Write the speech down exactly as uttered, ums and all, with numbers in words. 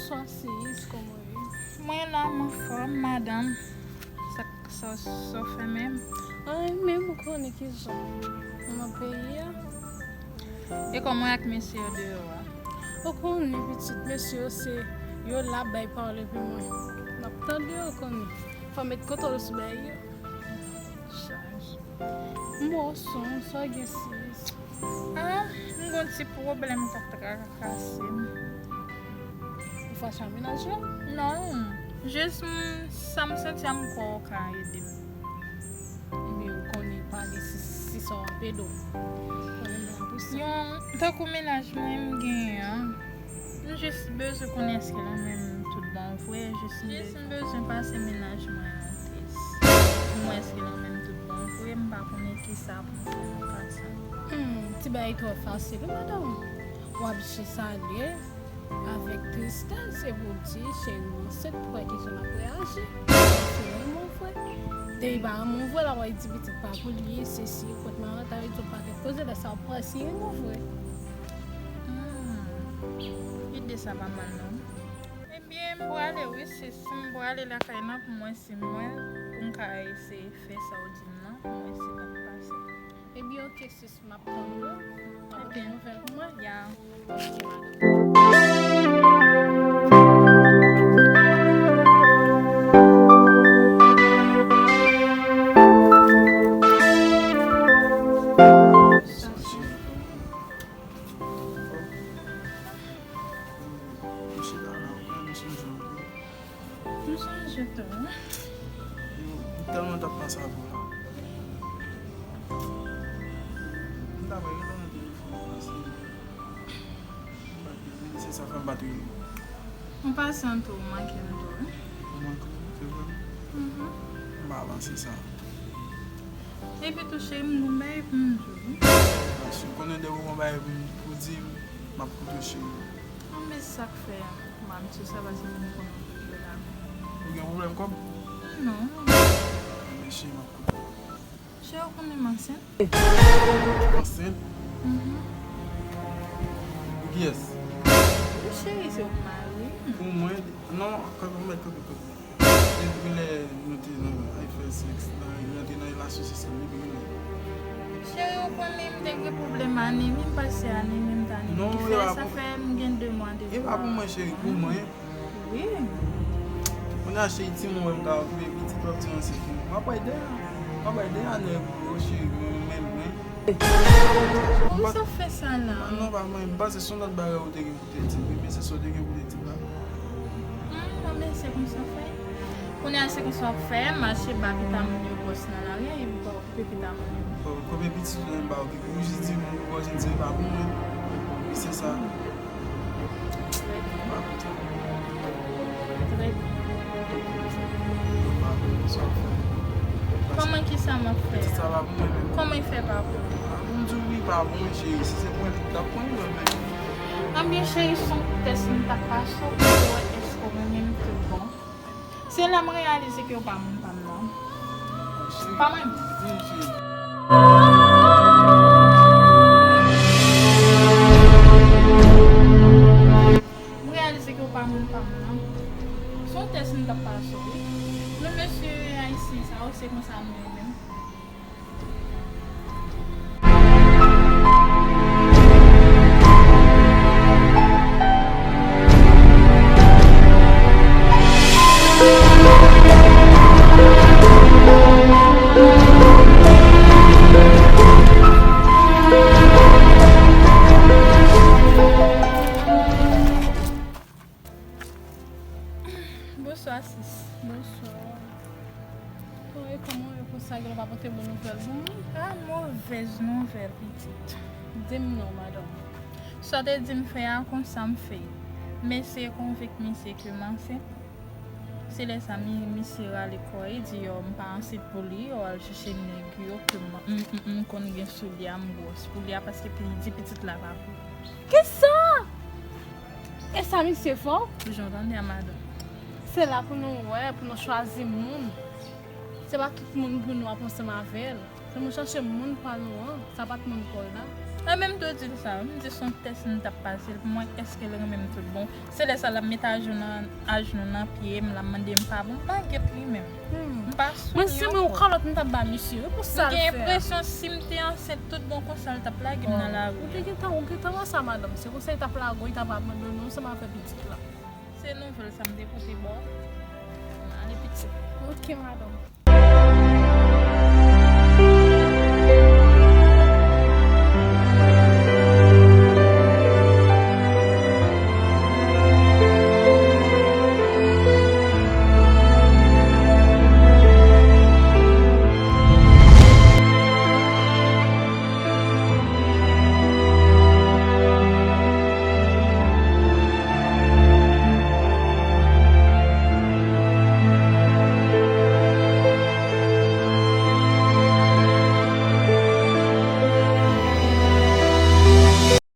Bonswa sis, kòman w ye? Mwen la, m anfòm, madanm. Sa, sa, sa w fè menm? Anyen, men ou konnen kijan. Mwen nan peyi a. E kòman ak mesye yo deyò a? Ou konnen pitit, mesye yo se yo la bay pawòl epi mwen. M ap tande yo, ou konnen. Fò met kontwòl sou bagay yo. Chaj. M wè w sonm, sa w gen sis? Ah, m gon ti pwoblèm k ap trakase m. Ou fache ak mennaj la? Non, jis m, sa m santi a m kwè w ka ede m. Ebyen, ou konnen pale sis, sis sa w ap ede w. Konnen m la pou sa. Yon, tankou mennaj mwen m genyen an, m jis bezwen konnen èske l renmen m tout bon vre, jis m bezwen pase mennaj mwen yon tès. Pou m wè èske l renmen m tout bon vre, m pa konnen kisa pou m fè nan ka sa. Hmm, ti bagay twò fasil wi, madanm. W ap jis ale avèk tristès epi w di, cheri m ansent, pou wè kijan l ap reyaji. Èske l renmen w vre? Depi l pa renmen w vre, l ap di pitit pa pou li, sesi, kot mwen, ta vle di yon pakèt koze, lè sa w ap wè si l renmen w vre. Hmm, ide sa pa mal non. Ebyen, m prale wi, sis, m prale lakay nan pou m wè si m wè l, pou m ka eseye fè sa w di m nan, pou m wè si l ap pase. Ebyen, oke, sis, m ap tann ou. W ap pote nouvèl pou mwen? Ya. Oke, madanm. Mwen chita la, ou konnen m sonje w anpil. M sonje tou. Yo, m tèlman t ap panse avè w la. M ta pral rele w nan telefòn, paske m pa t gen, se sa fè m pa t rele w. An pasan tou, ou manke m tou, wi. Ou manke m, se vre? Mhm. M pa panse sa. Epi tou, cheri, m gon bagay pou m di w, wi. Paske m konnen depi w gon bagay pou m, pou di m, m ap koute w, cheri. Anben, se sa k fè m ap di w sa, paske m konnen w gen pwoblèm kòb. Non. Anben, cheri, m ap koute w. Cheri, ou konnen m ansent? Ansent? Mhm. Pou kiyès? Pou cheri, se pou mari m. Pou mwen? Non, kanpe, mèt kanpe, kanpe. Depi lè nou te nan afè sèks, nan, nou te nan relasyon seksyèl, depi lè. Cheri, ou konnen m te gen pwoblèm anemi, m pase anemi, m t anemi. Non, fè, sa fè m gen de mwa de. E pa pou mwen, cheri, pou mwen. Wi. Kounye a, cheri, timoun wè m ka okipe pitit, w ap di ansent pou mwen. M ap bay dèyè. M ap bay dèyè nèg ou yo, cheri, mwen menm, mwen. Kòman sa fè sa la? Non, pa mwen, m panse se yon lòt bagay ou te gen pou te di m, ebyen se sa w te gen pou te di m la. Hmm, anben se konsa w fè. Kounye a se konsa w ap fè, mache ba pita moun yo bòs nan lari a, epi w pa okipe pita moun yo. Bon, kòm e pitit ou menm pa okipe, ou jis di moun bòs, di se pa pou mwen. E se sa. Trè byen. Pa pou mwen. Trè byen. Yo pa pou mwen, sa w fè. Kòman kisa m ap fè? Pitit sa pa pou mwen menm. Kòman l fè pa pou ou? A, pou m di w wi, pa pou mwen, cheri. Si se pou mwen, m t ap pran l mwen menm. Anben, cheri, se yon tès m t ap pase w pou m wè èske w renmen m tout bon. Se la m reyalize ke w pa moun pa m nan. Cheri, pa mwen. Vini, cheri. M reyalize ke w pa moun pa m nan. Se yon tès m t ap pase w, wi. Nou mesye ayisyen sa yo, se konsa nou ye menm. Bonswa, sis. Bonswa. Bon, e kòman w ye konsa, gen w pa pote bon nouvèl pou mwen? Ah, movèz nouvèl, pitit. Di m non, madanm. Sa w te di m fè a, konsa m fè. M eseye konvenk misye ke m ansent. Se lè sa mi, misye rale kò l, di yo m pa ansent pou li, yo al chèche nèg yo ke m, m, m, m konn gen sou li a, m gwòs pou li a, paske li di pitit la pa pou li. Kisa? E sa misye fè w? Jan w tande a, madanm. Se la pou nou wè, pou nou chwazi moun. Se pa tout moun pou nou ap ansanm avè l. Se nou chache moun pa nou an, sa pa t moun pa w la. Mwen menm tou di l sa, m di se yon tès m t ap pase l pou m wè èske l renmen m tout bon. Se lè sa l ap met ajou nan ajnou nan pye m, l ap mande m pa bon, m pa gèt li menm. M pa sou Mwen si mwen yon kalòt m t ap ba misye, wi pou sa l gen fè. Enpresyon si m te ansent tout bon konsa l t ap lage m nan lari. Ou te gentan, ou gentan wè sa madanm, se konsa li t ap lage w, li t ap abandone w, sa m ap fè pitit la. Se nouvèl sa m te pote ba w. Ale pitit. Ok madanm.